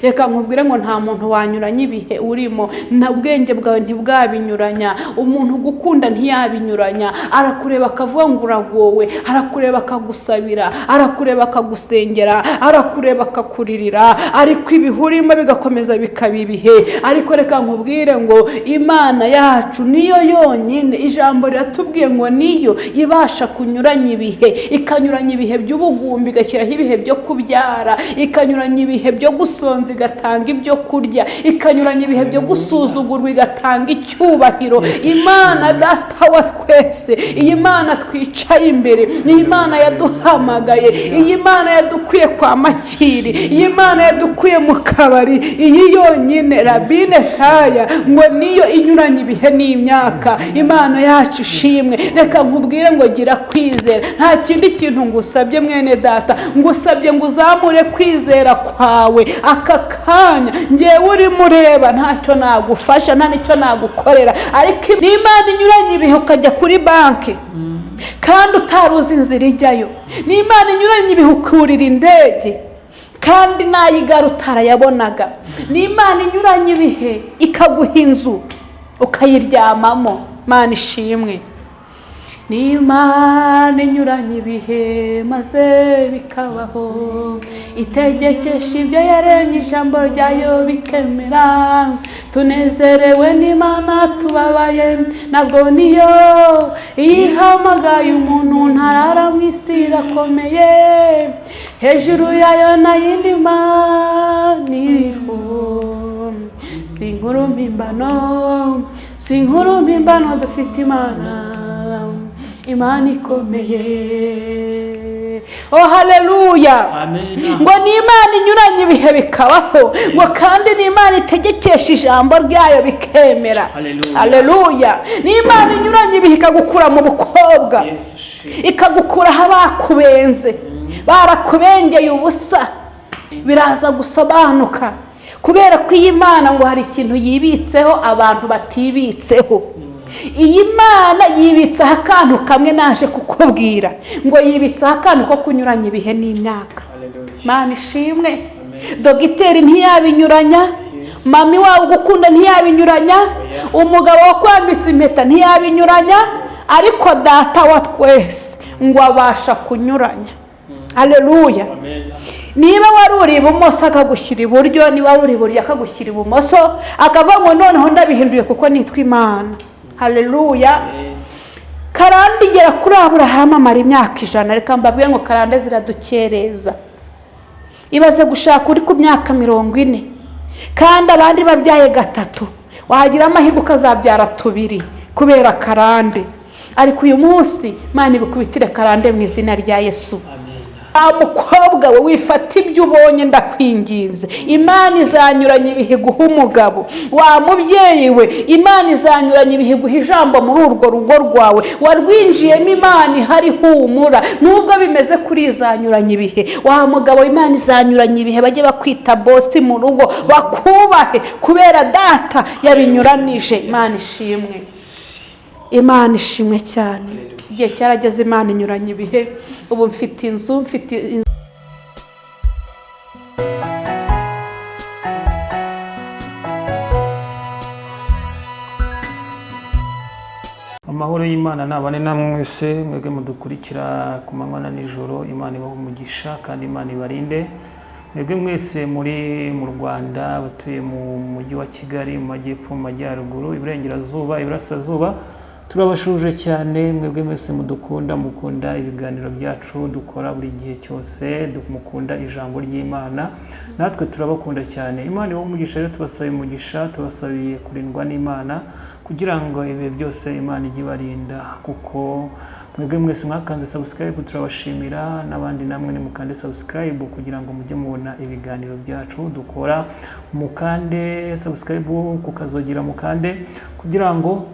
Reka nkubwire ngo nta muntu wanyuranya ibihe urimo, nta bwenge bwawe ntibwabinyuranya, umuntu ugukunda ntiyabinyuranya. Arakureba akavuga ngo uragowe, arakureba akagusabira, arakureba akagusengera, arakureba akakuririra, ariko ibihe urimo bigakomeza bikaba ibihe. Ariko reka nkubwire ngo Imana yacu niyo yonyine, ijambo riratubwiye ngo niyo ibasha kunyuranya ibihe, ikanyuranya ibihe by'ubugumba igashyiraho ibihe byo kubyara, ikanyuranya ibihe byo gusonza igatanga ibyo kurya, ikanyuranya ibihe byo gusuzugurwa igatanga icyubahiro. Imana Data wa twese, iyi Mana twicaye imbere, ni Imana yaduhamagaye, iyi Mana yadukuye kwa Makiri, iyi Mana yadukuye mu kabari, iyi yonyine Rabine Taya ngo niyo inyuranya ibihe n'imyaka. Imana yacu ishimwe. Reka nkubwire ngo gira kwizera. Nta kindi kintu ngusabye mwene data, ngusabye ngo uzamure kwizera kwawe. Aka kanya ngewe urimo ureba ntacyo nagufasha, nta nicyo nagukorera, ariko n'Imana inyuranye ibihe ukajya kuri banki kandi utari uzi inzira ijyayo, n'Imana inyuranye ibihe ukurira indege kandi n'ayigara utarayabonaga, n'Imana inyuranye ibihe ikaguha inzu ukayiryamamo. Imana ishimwe. N'Imana inyuranye ibihe maze bikabaho, itegekesha ibyo yaremye ijambo ryayo bikemera. Tunezerewe n'Imana tubabaye nabwo niyo ihamagaye umuntu ntarara mu isi irakomeye, hejuru yayo nta yindi Mana iriho. Si inkuru mpimbano, si inkuru mpimbano, dufite Imana, Imana ikomeye. Oh haleluya. Ngo ni Imana inyuranye ibihe bikabaho, ngo kandi ni Imana itegekesha ijambo ryayo bikemera. Haleluya. Ni Imana inyuranye ibihe ikagukura mu bukobwa, ikagukuraho abakubenze, barakubengeye ubusa. Biraza gusobanuka kubera ko iyi Mana ngo hari ikintu yibitseho abantu batibitseho. Iyi Mana yibitseho akantu kamwe naje kukubwira, ngo yibitseho akantu ko kunyuranya ibihe n'imyaka. Mana ishimwe. Dogiteri ntiyabinyuranya, mami wawe ugukunda ntiyabinyuranya, umugabo wakwambitse impeta ntiyabinyuranya, ariko Data wa twese ngo abasha kunyuranya. Haleluya. Niba wari uri ibumoso akagushyira iburyo, niba wari uri iburyo akagushyira ibumoso, akavuga ngo noneho ndabihinduye kuko nitwa Imana. Haleluya. Karande igera kuri Aburahamu amara imyaka 100. Reka mbabwire ngo karande ziradukereza. Ibaze gushaka uri ku myaka 40 kandi abandi babyaye 3, wagira amahirwe ukazabyara 2 kubera karande. Ariko uyu munsi Imana igukubitire karande mu izina rya Yesu. Mukobwa we wifata ibyo ubonye, ndakwinginze. Imana izanyuranya ibihe guha umugabo. Wa mubyeyi we, Imana izanyuranya ibihe guha ijambo muri urwo rugo rwawe warwinjiyemo. Imana ihari, humura nubwo bimeze kuri, izanyuranya ibihe. Wa mugabo, Imana izanyuranya ibihe, bajye bakwita bosi mu rugo, bakubahe kubera Data yabinyuranije. Imana ishimwe, Imana ishimwe cyane. Igihe cyarageze Imana inyuranya ibihe. Ubu mfite inzu, mfite inzu. Amahoro y'Imana nabane namwe mwese, mwebwe mudukurikira ku manywa na nijoro. Imana ibahe umugisha kandi Imana ibarinde. Mwebwe mwese muri mu Rwanda, abatuye mu mujyi wa Kigali, mu majyepfo, mu majyaruguru, iburengerazuba, iburasirazuba, turabashuje cyane. Mwebwe mwese mudukunda, mukunda ibiganiro byacu dukora buri gihe cyose, mukunda ijambo ry'Imana, natwe turabakunda cyane. Imana ibahe umugisha. Rero tubasabiye umugisha, tubasabiye kurindwa n'Imana kugira ngo ibihe byose Imana ijye ibarinda, kuko mwebwe mwese mwakanze subscribe turabashimira, n'abandi namwe nimukande subscribe kugira ngo mujye mubona ibiganiro byacu dukora. Mukande subscribe kukazogira, mukande kugira ngo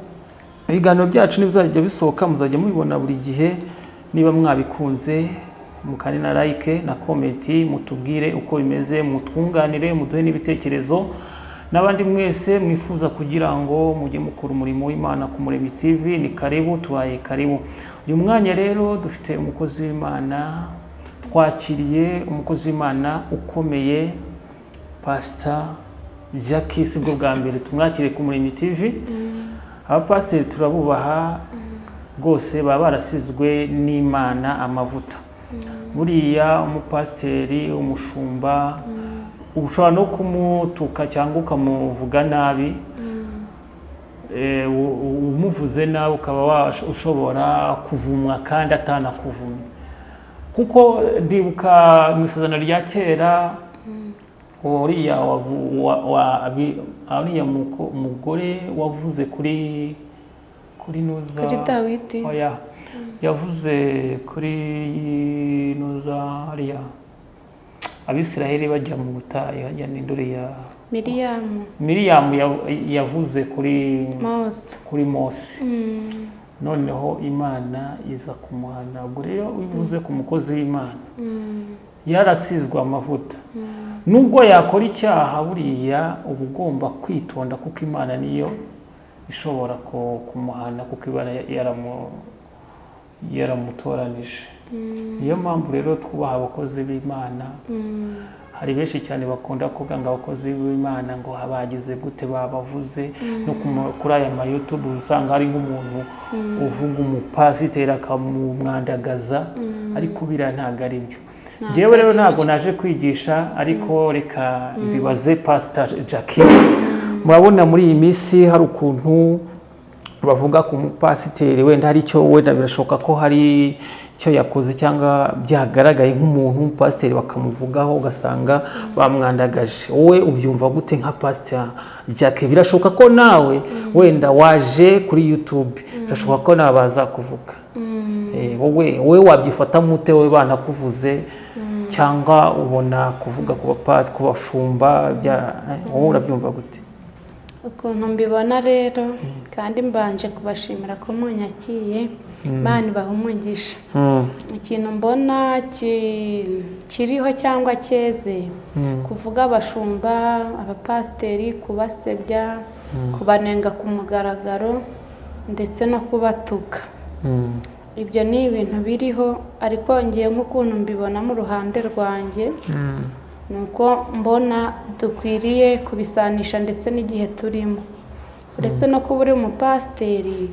ibiganiro byacu nibizajya bisohoka muzajya mubibona buri gihe. Niba mwabikunze mukande na like na comment, mutubwire uko bimeze, mutwunganire, muduhe n'ibitekerezo. N'abandi mwese mwifuza kugira ngo mujye mukora umurimo w'Imana ku Muremyi TV, ni karibu, tubaye karibu. Uyu mwanya rero dufite umukozi w'Imana, twakiriye umukozi w'Imana ukomeye. Pastor Jackie si bwo bwa mbere tumwakire ku Muremyi TV. Abapasiteri turabubaha rwose, baba barasizwe n'Imana amavuta. Buriya umupasiteri, umushumba, ushobora no kumutuka cyangwa ukamuvuga nabi. Umuvuze nabi ukaba ushobora kuvumwa kandi atanakuvumye, kuko ndibuka mu isezerano rya kera uriya mugore wavuze kuri Nuza, kuri Dawidi, oya, yavuze kuri Nuza hariya Abisiraheli bajya mu butayu, hajya n'indore ya Miriyamu yavuze kuri Mose, kuri Mose. Noneho Imana iza kumuhana. Ubwo rero uvuze ku mukozi w'Imana yarasizwe amavuta, nubwo yakora icyaha buriya uba ugomba kwitonda, kuko Imana niyo ishobora kumuhana, kuko Imana yaramutoranije. Niyo mpamvu rero twubaha abakozi b'Imana. Hari benshi cyane bakunda kuvuga ngo abakozi b'Imana ngo bagize gute, babavuze no kuri aya ma YouTube usanga hari nk'umuntu uvuga umupasiteri akamumwandagaza, ariko biriya ntabwo ari byo. Njyewe rero ntabwo naje kwigisha, ariko reka mbibaze Pastor Jackie. Murabona muri iyi minsi hari ukuntu bavuga ku mupasiteri, wenda hari icyo, wenda birashoboka ko hari icyo yakoze cyangwa byagaragaye nk'umuntu w'umupasiteri bakamuvugaho ugasanga bamwandagaje. Wowe ubyumva gute nka Pastor Jackie? Birashoboka ko nawe wenda waje kuri YouTube, birashoboka ko nawe bazakuvuga. Wowe wabyifata mute wowe banakuvuze, cyangwa ubona kuvuga ku bapasi, ku bashumba, wowe urabyumva gute? Ukuntu mbibona rero, kandi mbanje kubashimira ko munyakiye, Imana ibaha umugisha. Ikintu mbona kiriho cyangwa cyeze, kuvuga abashumba, abapasiteri, kubasebya, kubanenga ku mugaragaro ndetse no kubatuka, ibyo ni ibintu biriho. Ariko ngiye nk'ukuntu mbibona mu ruhande rwanjye, ni uko mbona dukwiriye kubisanisha ndetse n'igihe turimo. Uretse no kuba uri umupasiteri,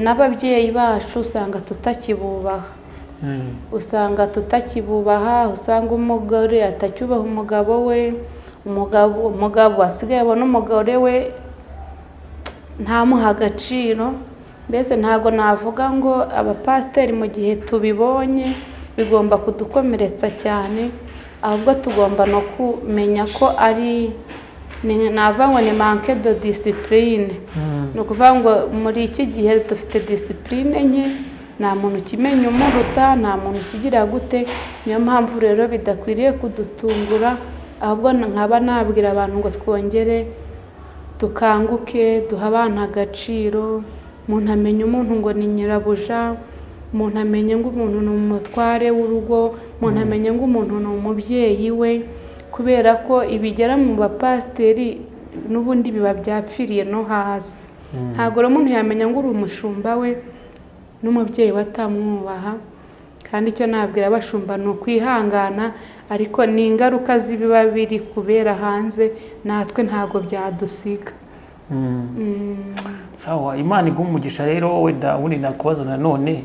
n'ababyeyi bacu usanga tutakibubaha, usanga umugore atacyubaha umugabo we, umugabo asigaye abona umugore we ntamuha agaciro. Mbese ntabwo navuga ngo abapasiteri mu gihe tubibonye bigomba kudukomeretsa cyane, ahubwo tugomba no kumenya ko ari navuga ngo ni manque de discipline. Ni ukuvuga ngo muri iki gihe dufite discipline nke, nta muntu ukimenya umuruta, nta muntu ukigira gute. Niyo mpamvu rero bidakwiriye kudutungura, ahubwo nkaba nabwira abantu ngo twongere dukanguke, duhe abana agaciro. Umuntu amenya umuntu ngo ni nyirabuja, umuntu amenye ngo umuntu ni umutware w'urugo, umuntu amenye ngo umuntu ni umubyeyi we, kubera ko ibigera mu bapasiteri n'ubundi biba byapfiriye no hasi. Ntabwo rero umuntu yamenya ngo uri umushumba we n'umubyeyi we atamwubaha. Kandi icyo nabwira abashumba ni ukwihangana, ariko ni ingaruka z'ibiba biri kubera hanze, natwe ntabwo byadusiga. Sawa, Imana iguhe umugisha. Rero wenda ubundi nakubaza nanone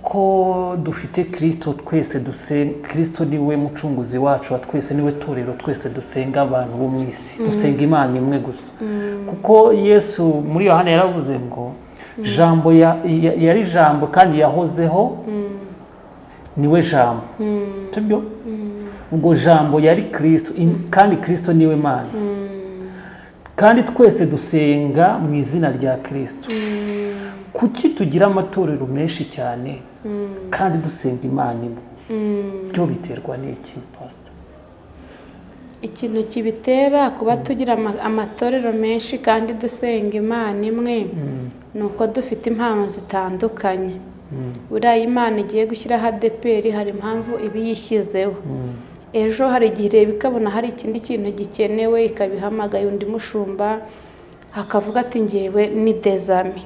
ko dufite Kristo twese dusenga, Kristo niwe mucunguzi wacu wa twese, niwe torero twese dusenga, abantu bo mu isi dusenga Imana imwe gusa. Kuko Yesu muri Yohana yaravuze ngo jambo yari jambo kandi yahozeho, niwe jambo, sibyo? Ubwo jambo yari Kristo, kandi Kristo niwe Mana, kandi twese dusenga mu izina rya Kristo. Kuki tugira amatorero menshi cyane kandi dusenga Imana imwe? Byo biterwa n'iki, Pastor? Ikintu kibitera kuba tugira amatorero menshi kandi dusenga Imana imwe, ni uko dufite impano zitandukanye. Buriya Imana igiye gushyiraho ADEPR, hari impamvu iba iyishyizeho. Ejo hari igihe ireba ikabona hari ikindi kintu gikenewe, ikabihamagaye undi mushumba akavuga ati ngewe ni dezami.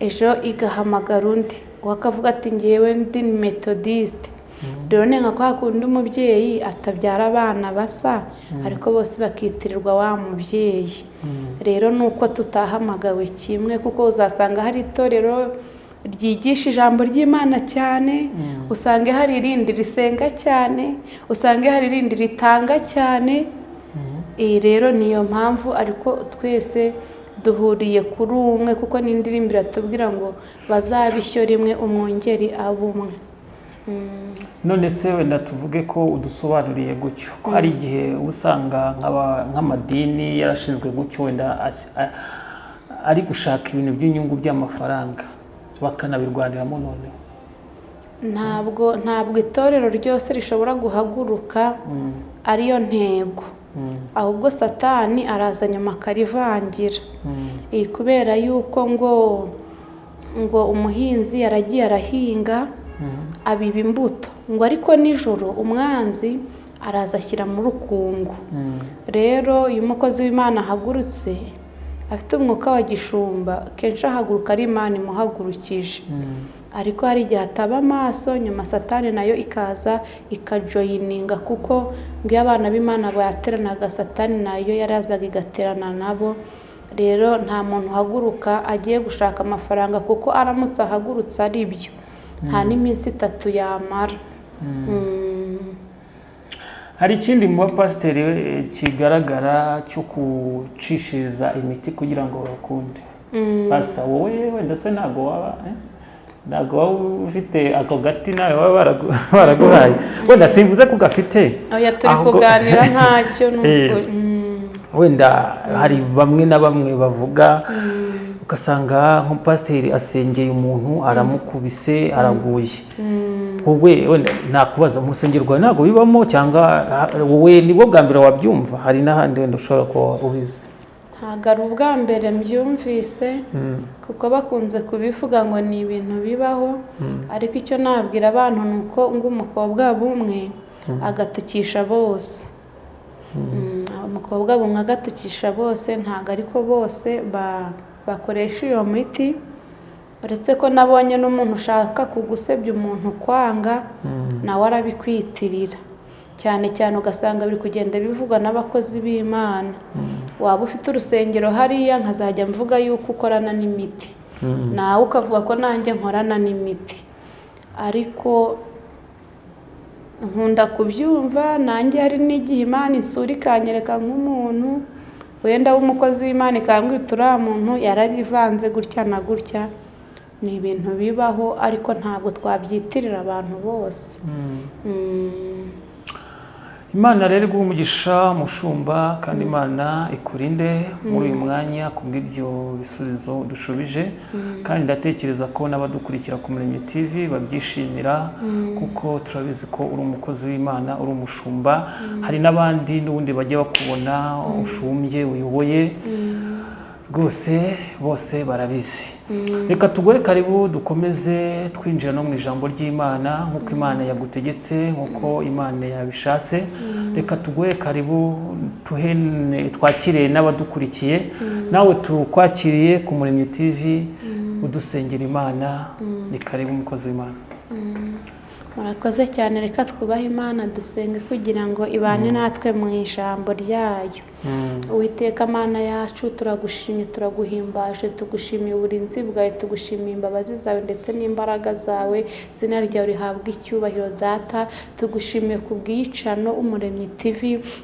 Ejo igahamagara undi akavuga ati ngewe ndi metodiste. Rero ni nka kwa kundi umubyeyi atabyara abana basa, ariko bose bakitirirwa wa mubyeyi. Rero ni uko tutahamagawe kimwe, kuko uzasanga hari itorero ryigisha ijambo ry'Imana cyane, usange hari irindi risenga cyane, usange hari irindi ritanga cyane. Iyi rero niyo mpamvu, ariko twese duhuriye kuri umwe, kuko n'indirimbo iratubwira ngo bazabe ishyo rimwe, umwungeri abe umwe. None se wenda tuvuge ko udusobanuriye gutyo, ko hari igihe usanga nk'amadini yarashinzwe gutyo, wenda ari gushaka ibintu by'inyungu by'amafaranga bakanabirwaniramo noneho? Ntabwo itorero ryose rishobora guhaguruka ariyo ntego, ahubwo Satani araza nyuma akarivangira. Kubera yuko ngo umuhinzi yaragiye arahinga abiba imbuto, ngo ariko nijoro umwanzi araza ashyira mu rukungu. Rero iyo umukozi w'Imana ahagurutse afite umwuka wa gishumba, kenshi ahaguruka ari Imana imuhagurukije, ariko hari igihe ataba amaso, nyuma Satani nayo ikaza ikajoyininga, kuko ngo iyo abana b'Imana bateranaga, Satani nayo yarazaga igaterana nabo. Rero nta muntu uhaguruka agiye gushaka amafaranga, kuko aramutse ahagurutse ari byo nta n'iminsi 3 yamara. Hari ikindi mu bapasiteri kigaragara cyo gucishiriza imiti kugira ngo bakunde. Pasita, wowe wenda se ntabwo waba ufite ako gati nawe waba baraguhaye? Wenda simvuze ko gafite. Oya, turi kuganira ntacyo. Wenda hari bamwe na bamwe bavuga, ugasanga nk'umupasiteri asengeye umuntu aramukubise araguye. Wowe wenda nakubaza, mu rusengero rwawe ntabwo bibamo, cyangwa wowe nibwo bwa mbere wabyumva? Hari n'ahandi wenda ushobora kuba ubizi? Ntabwo ari ubwa mbere mbyumvise, kuko bakunze kubivuga ngo ni ibintu bibaho, ariko icyo nabwira abantu ni uko ngo umukobwa bumwe agatukisha bose. Umukobwa bumwe agatukisha bose, ntabwo ariko bose bakoresha iyo miti. Uretse ko nabonye n'umuntu ushaka kugusebya, umuntu kwanga, nawe arabikwitirira. Cyane cyane ugasanga biri kugenda bivugwa n'abakozi b'Imana. Waba ufite urusengero hariya, nkazajya mvuga yuko ukorana n'imiti, nawe ukavuga ko nanjye nkorana n'imiti. Ariko nkunda kubyumva nanjye, hari n'igihe Imana isura ikanyereka nk'umuntu wenda w'umukozi w'Imana, ikambwira uriya muntu yarabivanze gutya na gutya. Ni ibintu bibaho, ariko ntabwo twabyitirira abantu bose. Imana rero iguhe umugisha mushumba, kandi Imana ikurinde muri uyu mwanya kubw'ibyo bisubizo dushubije, kandi ndatekereza ko n'abadukurikira ku Muremyi TV babyishimira, kuko turabizi ko uri umukozi w'Imana, uri umushumba. Hari n'abandi n'ubundi bajya bakubona ushumbye, uyoboye, rwose bose barabizi. Reka tugore karibu dukomeze twinjira no mu ijambo ry'Imana nk'uko Imana yagutegetse, nk'uko Imana yabishatse. Reka tugore karibu twakire n'abadukurikiye, nawe tukwakiriye ku Muremyi TV, udusengera Imana. Ni karibu umukozi w'Imana. Murakoze cyane. Reka twubahe Imana dusenge kugira ngo ibane natwe mu ijambo ryayo. Uwiteka Mana yacu, turagushimye, turaguhimbaje, tugushimiye uburinzi bwawe, tugushimiye imbabazi zawe ndetse n'imbaraga zawe. Izina ryawe rihabwa icyubahiro Data. Tugushimiye kubw'iyicano Umuremyi TV,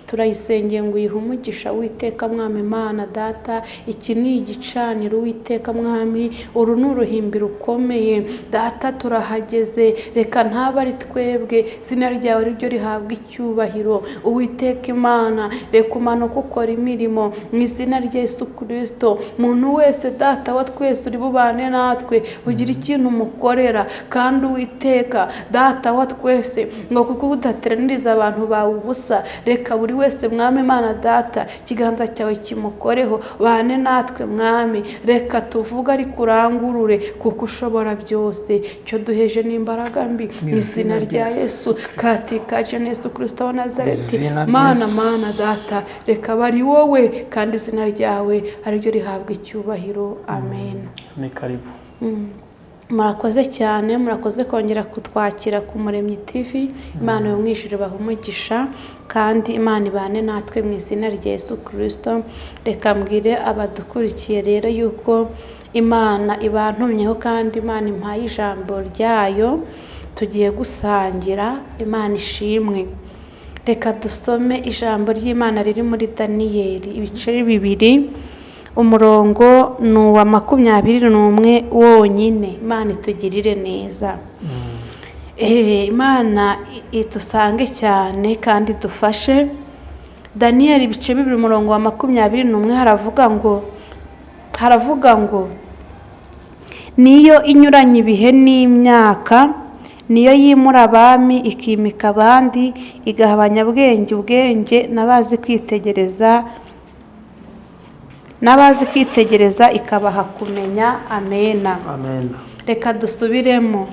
turayisengeye ngo uyihe umugisha Uwiteka Mwami Mana Data. Iki ni igicaniro Uwiteka Mwami, uru ni uruhimbi rukomeye Data, turahageze, reka ntaba ari twebwe, izina ryawe ryo rihabwa icyubahiro Uwiteka Imana. Reka umanuke ukora imirimo mu izina rya Yesu Kristo. Muntu wese Data wa twese uri bubane natwe, ugira ikintu umukorera, kandi Uwiteka Data wa twese, ngo kuko udateraniriza abantu bawe ubusa, reka buri wese Mwami Imana Data ikiganza cyawe kimukoreho, bane natwe Mwami. Reka tuvuge ariko urangurure, kuko ushobora byose. Icyo duheje n'imbaraga mbi mu izina rya Yesu, katika Yesu Kristo wa Nazareti. Mana Mana Data, reka bari wowe, kandi izina ryawe ariryo rihabwa icyubahiro. Amen. Ni karibu. Murakoze cyane, murakoze kongera kutwakira ku Muremyi TV. Imana yo mu ijuru ibahe umugisha, kandi Imana ibane natwe mu izina rya Yesu Kirisito. Reka mbwire abadukurikiye rero yuko Imana ibantumyeho kandi Imana impaye ijambo ryayo tugiye gusangira. Imana ishimwe. Reka dusome ijambo ry'Imana riri muri Daniyeli ibice 2, umurongo ni uwa 21 wonyine. Imana itugirire neza. Imana idusange cyane kandi idufashe. Daniyeli ibice 2 umurongo wa 21 haravuga ngo niyo inyuranye ibihe n'imyaka, niyo yimura abami ikimika abandi, igaha abanyabwenge ubwenge n'abazi kwitegereza ikabaha kumenya. Amena. Amen. Reka dusubiremo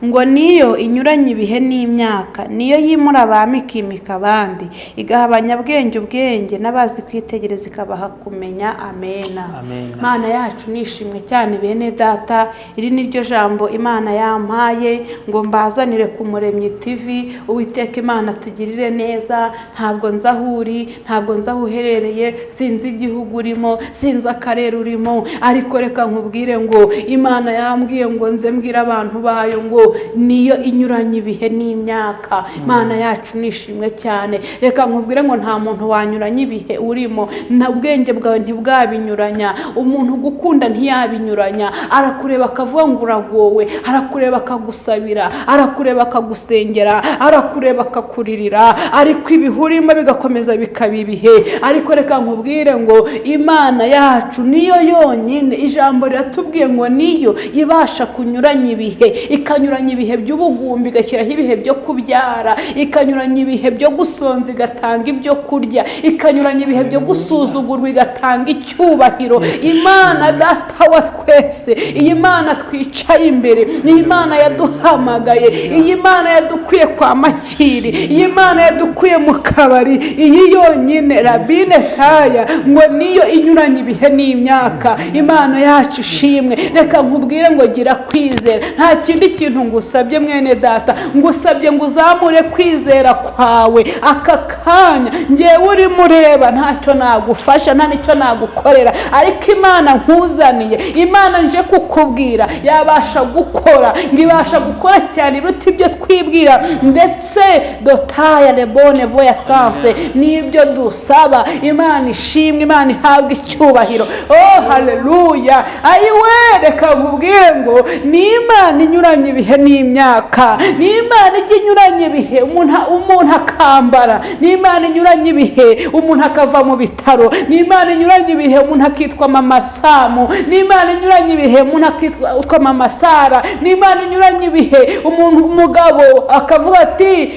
ngo niyo inyuranye ibihe n'imyaka, niyo yimura abami ikimika abandi, igaha abanyabwenge ubwenge n'abazi kwitegereza ikabaha kumenya. Amena. Amen. Imana yacu nishimwe cyane. Bene data, iri ni ryo jambo Imana yampaye ngo mbazanire ku Muremyi TV. Uwiteka Imana tugirire neza. Ntabwo nzi aho uri, ntabwo nzi aho uherereye, sinzi igihugu urimo, sinzi akarere urimo, ariko reka nkubwire ngo Imana yambwiye ngo nze mbwire abantu bayo ngo niyo inyuranye ibihe n'imyaka. Imana yacu nishimwe cyane. Reka nkubwire ngo nta muntu wanyuranya ibihe urimo, na bwenge bwawe ntibwabinyuranya, umuntu ugukunda ntiyabinyuranya. Arakureba akavuga ngo uragowe, arakureba akagusabira, arakureba akagusengera, arakureba akakuririra, ariko ibihe urimo bigakomeza bikaba ibihe. Ariko reka nkubwire ngo Imana yacu niyo yonyine, ijambo riratubwiye ngo niyo ibasha kunyuranya ibihe, ikanyuranya ibihe by'ubugumba igashyiraho ibihe byo kubyara, ikanyuranya ibihe byo gusonza igatanga ibyo kurya, ikanyuranya ibihe byo gusuzugurwa igatanga icyubahiro. Imana Data wa twese, iyi Mana twicaye imbere, ni Imana yaduhamagaye, iyi Mana yadukuye kwa Makiri, iyi Mana yadukuye mu kabari, iyi yonyine rabine taya ngo niyo inyuranye ibihe n'imyaka. Imana yacu ishimwe. Reka nkubwire ngo gira kwizera. Nta kindi kintu ngusabye, mwene data, ngusabye ngo uzamure kwizera kwawe aka kanya. Ngewe urimo ureba ntacyo nagufasha, nta n'icyo nagukorera, ariko Imana nkuzaniye, Imana nje kukubwira, yabasha gukora, ngo ibasha gukora cyane iruta ibyo twibwira, ndetse dotaya lebone voya sanse n'ibyo dusaba. Imana ishimwe, Imana ihabwe icyubahiro. Oh haleluya! Ayiwe, reka nkubwire ngo ni Imana inyuranye ibihe n'imyaka, ni Imana ijya inyuranye ibihe umuntu akambara, ni Imana inyuranye ibihe umuntu akava mu bitaro, ni Imana inyuranye ibihe umuntu akitwa Mama Samu, ni Imana inyuranye ibihe umuntu akitwa Mama Sara, ni Imana inyuranye ibihe umuntu umugabo akavuga ati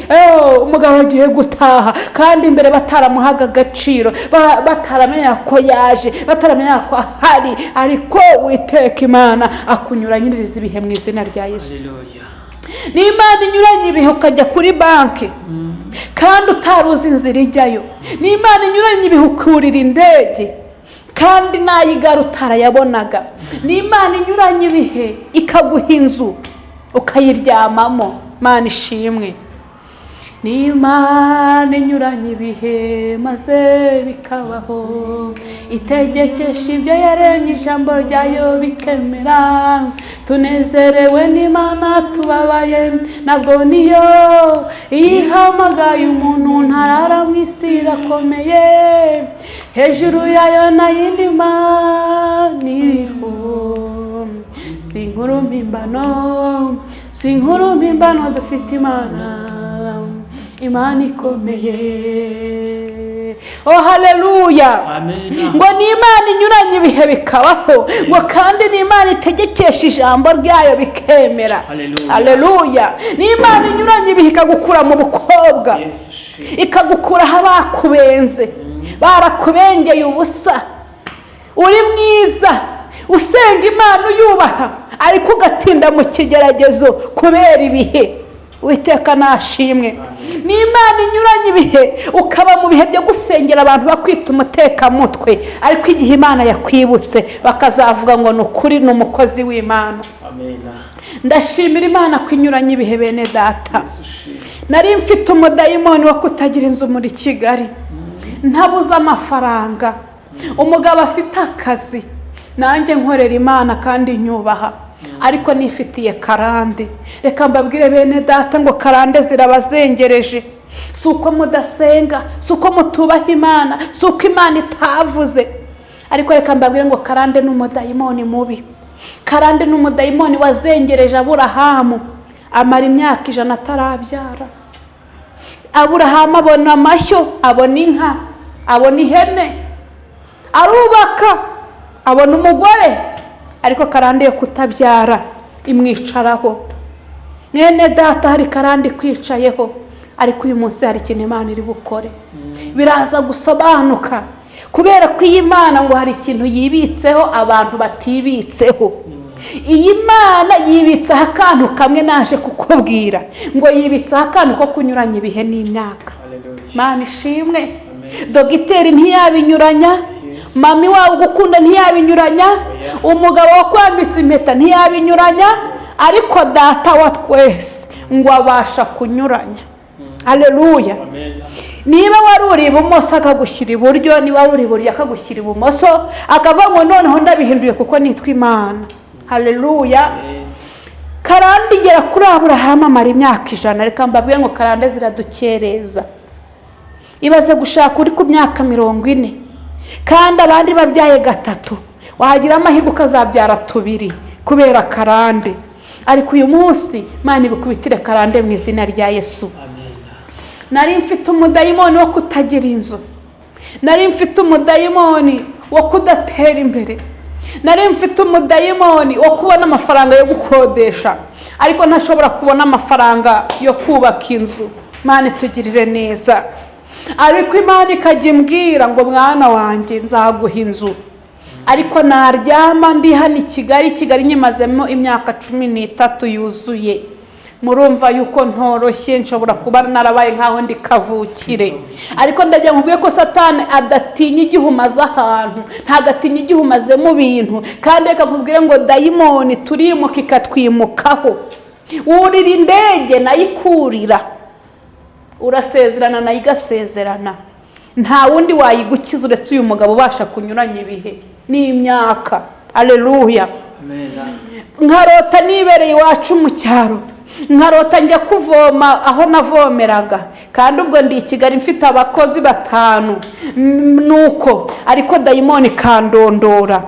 umugabo agiye gutaha, kandi imbere bataramuhaga agaciro, bataramenya ko yaje, bataramenya ko ahari, ariko Witeka Imana akunyuranyiriza ibihe mu izina rya Yesu. Haleluya. Ni Imana inyuranye ibihe ukajya kuri banki kandi utari uzi inzira ijyayo, ni Imana inyuranye ibihe ukurira indege kandi n'ay'igare utarayabonaga, ni Imana inyuranye ibihe ikaguha inzu ukayiryamamo. Imana ishimwe. Ni Imana inyuranye ibihe maze bikabaho, itegekesha ibyo yaremye ijambo ryayo bikemera. Tunezerewe n'Imana, tubabaye ntabwo niyo ihamagaye umuntu ntarara mu isi irakomeye, hejuru yayo nta yindi Mana iriho. Si inkuru mpimbano, si inkuru mpimbano, dufite Imana, Imana ikomeye. Oh haleluya! Amen. Ngo ni Imana inyuranye ibihe bikabaho, ngo kandi ni Imana itegekesha ijambo ryayo bikemera. Haleluya. Haleluya! Ni Imana inyuranye ibihe ikagukura mu bukobwa, Yesu shimwe. ikagukuraho abakubenze, barakubengeye ubusa, uri mwiza, usenga Imana, uyubaha, ariko ugatinda mu kigeragezo kubera ibihe. Uwiteka nashimwe. Ni Imana inyuranye ibihe ukaba mu bihe byo gusengera abantu bakwita umutekamutwe, ariko igihe Imana yakwibutse bakazavuga ngo ni ukuri ni umukozi w'Imana. Amen. Ndashimira Imana ko inyuranye ibihe, bene data. Nari mfite umudayimoni wo kutagira inzu muri Kigali, ntabuze amafaranga, umugabo afite akazi, nanjye nkorera Imana kandi nyubaha, ariko nifitiye karande. Reka mbabwire, bene data, ngo karande zirabazengereje. Si uko mudasenga, si uko mutubaha Imana, si uko Imana itavuze, ariko reka mbabwire ngo karande ni umudayimoni mubi. Karande ni umudayimoni wazengereje Aburahamu, amara imyaka 100 atarabyara. Aburahamu abona amashyo, abona inka, abona ihene, arubaka, abona umugore, ariko karande yo kutabyara imwicaraho. Mwene data, hari karande ikwicayeho, ariko uyu munsi hari ikintu Imana iri bukore, biraza gusobanuka, kubera ko iyi Mana ngo hari ikintu yibitseho abantu batibitseho. Iyi Mana yibitseho akantu kamwe naje kukubwira, ngo yibitseho akantu ko kunyuranya ibihe n'imyaka. Mana ishimwe. Dogiteri ntiyabinyuranya, mami wawe ugukunda ntiyabinyuranya, umugabo wakwambitse impeta ntiyabinyuranya, ariko Data wa twese ngo abasha kunyuranya. Aleluya! Niba wari uri ibumoso akagushyira iburyo, niba wari uri iburyo akagushyira ibumoso, akavuga ngo noneho ndabihinduye kuko nitwa Imana. Haleluya! Karande igera kuri Aburahamu, amara imyaka 100. Reka mbabwire ngo karande ziradukereza. Ibaze gushaka uri ku myaka 40 kandi abandi babyaye gatatu, wagira amahirwe ukazabyara tubiri kubera karande. Ariko uyu munsi Imana igukubitire karande mu izina rya Yesu. Nari mfite umudayimoni wo kutagira inzu, nari mfite umudayimoni wo kudatera imbere, nari mfite umudayimoni wo kubona amafaranga yo gukodesha ariko ntashobora kubona amafaranga yo kubaka inzu. Imana itugirire neza. Ariko Imana ikajya imbwira ngo mwana wanjye, nzaguha inzu, ariko naryama. Ndi hano i Kigali, Kigali nyimazemo imyaka 13 yuzuye. Murumva yuko ntoroshye, nshobora kuba narabaye nkaho ndi kavukire, ariko ndagira ngo ko Satani adatinya igihe umaze ahantu, ntabwo atinya igihe umaze mu bintu. Kandi reka nkubwire ngo dayimoni turimuka ikatwimukaho. Wurira indege nayo ikurira, urasezerana nayo igasezerana. Nta wundi wayigukiza uretse uyu mugabo ubasha kunyuranya ibihe n'imyaka. Aleluya! Nkarota nibereye iwacu mu cyaro, nkarota njya kuvoma aho navomeraga, kandi ubwo ndi i Kigali mfite abakozi batanu. Nuko ariko dayimoni ikandondora.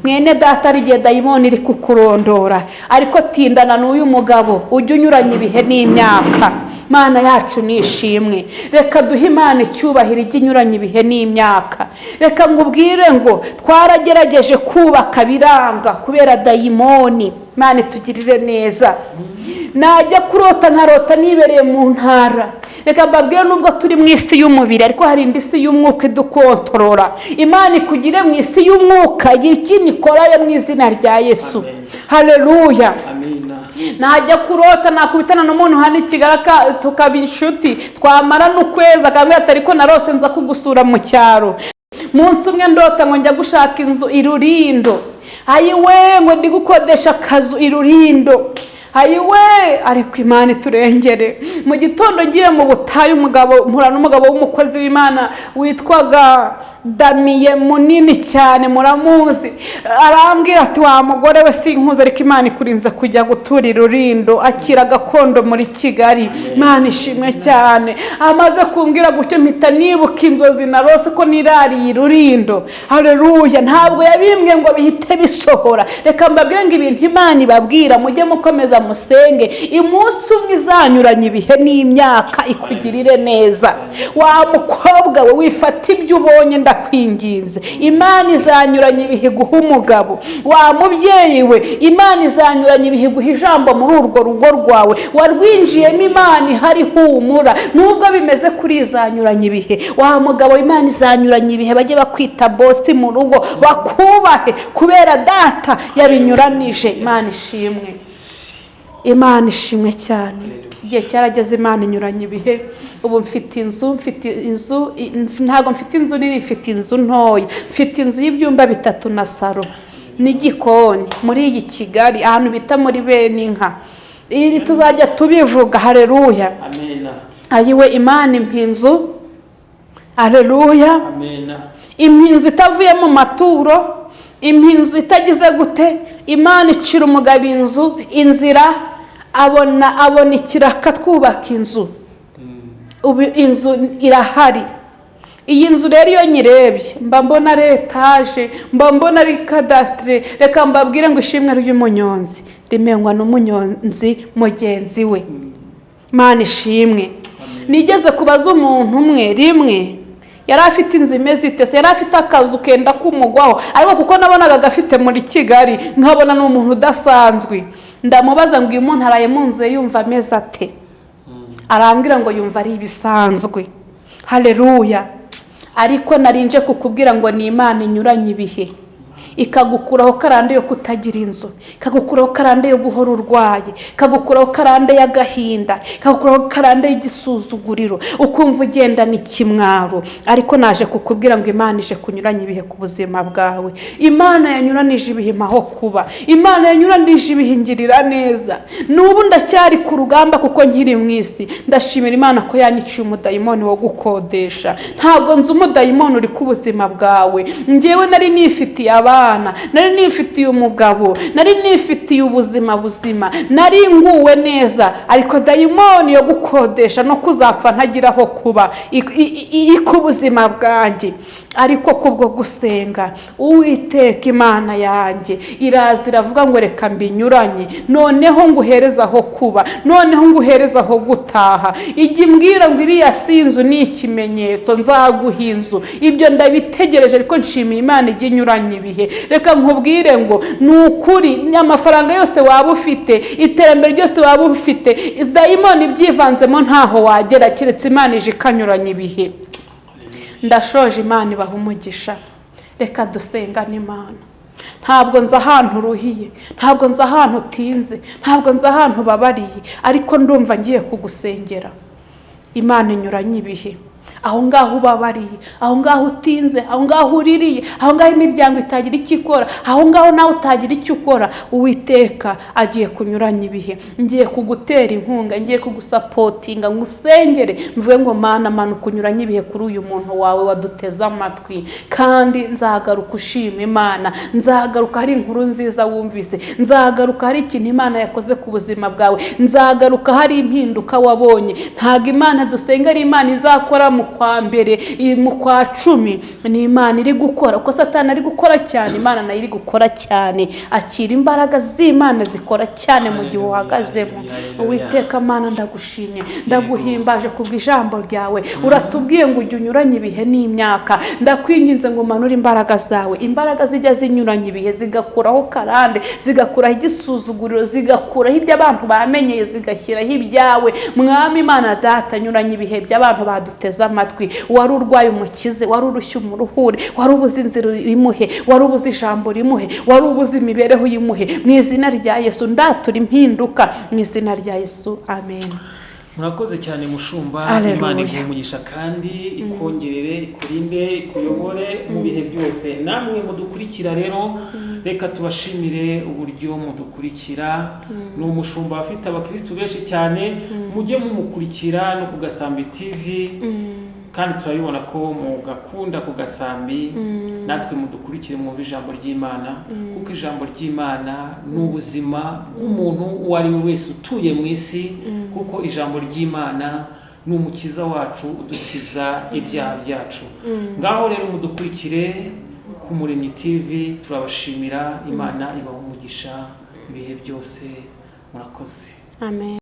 Mwene data, ari igihe dayimoni iri kukurondora, ariko tindana n'uyu mugabo ujya unyuranya ibihe n'imyaka. Mana yacu ni ishimwe. Reka duhe Imana icyubahiro ijya inyuranya ibihe n'imyaka. Reka nkubwire ngo twaragerageje kubaka biranga kubera dayimoni. Imana itugirire neza. Najya kurota, nkarota nibereye mu ntara. Reka mbabwire, nubwo turi mu isi y'umubiri, ariko hari indi si y'umwuka idukontorora. Imana ikugire mu isi y'umwuka, igira ikintu ikorayo mu izina rya Yesu. Haleluya! Najya kurota nakubitana n'umuntu hano i Kigali, tukaba inshuti, twamara n'ukwezi akambwira ati ariko narose nza kugusura mu cyaro. Munsi umwe ndota ngo njya gushaka inzu i Rurindo, ayiwe, ngo ndi gukodesha akazu i Rurindo, ayiwe, ariko Imana iturengere. Mu gitondo ngiye mu butayu, umugabo mpura n'umugabo w'umukozi w'Imana witwaga Damiye, munini cyane, muramuzi. Arambwira ati wa mugore we, sinkuzi, ariko Imana ikurinze kujya gutura i Rurindo, akira gakondo muri Kigali. Imana ishimwe cyane. Amaze kumbwira gutyo mpita nibuka inzozi narose ko nirariye i Rurindo. Haleluya! Ntabwo yabimbwe ngo bihite bisohora. Reka mbabwire ngo ibintu Imana ibabwira, mujye mukomeza musenge, umunsi umwe izanyuranya ibihe n'imyaka ikugirire neza. Wa mukobwa we, wifata ibyo ubonye, ndakwinginze, Imana izanyuranya ibihe iguha umugabo. Wa mubyeyi we, Imana izanyuranya ibihe iguha ijambo muri urwo rugo rwawe warwinjiyemo. Imana ihari, humura, nubwo bimeze kuri, izanyuranya ibihe. Wa mugabo, Imana izanyuranya ibihe bajye bakwita bosi mu rugo, bakubahe kubera Data yabinyuranije. Imana ishimwe, Imana ishimwe cyane. Igihe cyarageze, Imana inyuranya ibihe. Ubu mfite inzu, mfite inzu, ntabwo mfite inzu nini, mfite inzu ntoya, mfite inzu y'ibyumba bitatu na saro. N'igikoni muri iyi Kigali, ahantu bita muri Beninka. Iri tuzajya tubivuga. Hareruya! Amena. Ayiwe, Imana impa inzu. Hareruya! Amena. Impa inzu itavuye mu maturo, impa inzu itagize gute. Imana icira umugabo inzu inzira, abona ikiraka, twubaka inzu. Ubu inzu irahari. Iyi nzu rero iyo nyirebye mba mbona ari etaje, mba mbona ari kadasitire. Reka mbabwire ngo ishimwe ry'umunyonzi rimenywa n'umunyonzi mugenzi we. Mana ishimwe! Nigeze kubaza umuntu umwe rimwe, yari afite inzu imeze ite se? Yari afite akazu kenda kumugwaho, ariko kuko nabonaga gafite muri Kigali, nkabona ni umuntu udasanzwe, ndamubaza ngo uyu muntu araye mu nzu ye yumva ameze ate? Arambwira ngo yumva ari ibisanzwe. Hareruya! Ariko narinje kukubwira ngo ni Imana inyuranye ibihe, ikagukuraho karande yo kutagira inzu, ikagukuraho karande yo guhora urwaye, ikagukuraho karande y'agahinda, ikagukuraho karande y'igisuzuguriro, ukumva ugendana ikimwaro. Ariko naje kukubwira ngo Imana ije kunyuranya ibihe ku buzima bwawe. Imana yanyuranije ibihe aho kuba, Imana yanyuranije ibihe ingirira neza. N'ubu ndacyari ku rugamba kuko nkiri mu isi. Ndashimira Imana ko yanyiciye umudayimoni wo gukodesha. Ntabwo nzi umudayimoni uri ku buzima bwawe. Ngewe nari nifitiye abana, nari nifitiye umugabo, nari nifitiye ubuzima buzima, nari nguwe neza, ariko dayimoni yo gukodesha no kuzapfa ntagira aho kuba iri ku buzima bwanjye. Ariko kubwo gusenga Uwiteka, Imana yanjye iraza iravuga ngo reka mbinyuranye, noneho nguhereze aho kuba, noneho nguhereze aho gutaha. Ijya imbwira ngo iriya si inzu, ni ikimenyetso, nzaguha inzu. Ibyo ndabitegereje, ariko nshimiye Imana ijya inyuranye ibihe. Reka nkubwire ngo ni ukuri, amafaranga yose waba ufite, iterambere ryose waba ufite, dayimoni ibyivanzemo ntaho wagera, keretse Imana ije ikanyuranya ibihe. Ndashoje. Imana ibaha umugisha. Reka dusengane Imana. Ntabwo nzi ahantu uruhiye, ntabwo nzi ahantu utinze, ntabwo nzi ahantu ubabariye, ariko ndumva ngiye kugusengera. Imana inyuranye ibihe aho ngaho ubabariye, aho ngaho utinze, aho ngaho uririye, aho ngaho imiryango itagira icyo ikora, aho ngaho nawe utagira icyo ukora. Uwiteka agiye kunyuranya ibihe. Ngiye kugutera inkunga, ngiye kugusapotinga, ngusengere, mvuge ngo Mana, manuka unyuranye ibihe kuri uyu muntu wawe waduteze amatwi. Kandi nzagaruka ushima Imana, nzagaruka hari inkuru nziza wumvise, nzagaruka hari ikintu Imana yakoze ku buzima bwawe, nzagaruka hari impinduka wabonye. Ntabwo Imana dusenga ari Imana izakora mu kwa mbere, mu kwa 10. Ni Imana iri gukora. Uko Satani ari gukora cyane, Imana nayo iri gukora cyane. Akira imbaraga z'Imana zikora cyane mu gihe uhagazemo. Uwiteka Mana, ndagushimye, ndaguhimbaje kubw'ijambo ryawe. Uratubwiye ngo ujye unyuranye ibihe n'imyaka. Ndakwinginze ngo umanure imbaraga zawe, imbaraga zijya zinyuranya ibihe, zigakuraho karande, zigakuraho igisuzuguriro, zigakuraho ibyo abantu bamenyeye, zigashyiraho ibyawe. Mwami Imana Data, nyuranye ibihe by'abantu baduteze amatwi. Wari urwaye umukize, wari urushye umuruhure, wari ubuze inzira imuhe, wari ubuze ijambo rimuhe, wari ubuze imibereho yimuhe. Mu izina rya Yesu ndatura impinduka, mu izina rya Yesu, amen. Murakoze cyane, mushumba. Haleluya. Imana iguhe umugisha kandi ikongerere, ikurinde, ikuyobore mu bihe byose. Namwe mudukurikira rero, reka tubashimire uburyo mudukurikira. Ni umushumba afite abakirisitu benshi cyane. Mujye mumukurikira no ku Gasambi TV, kandi turabibona ko mugakunda ku Gasambi. Natwe mudukurikire, mwumve ijambo ry'Imana, kuko ijambo ry'Imana ni ubuzima bw'umuntu uwo ari we wese utuye mu isi, kuko ijambo ry'Imana ni umukiza wacu udukiza ibyaha byacu. Ngaho rero mudukurikire ku Muremyi TV. Turabashimira. Imana ibaha umugisha ibihe byose. Murakoze. Amen.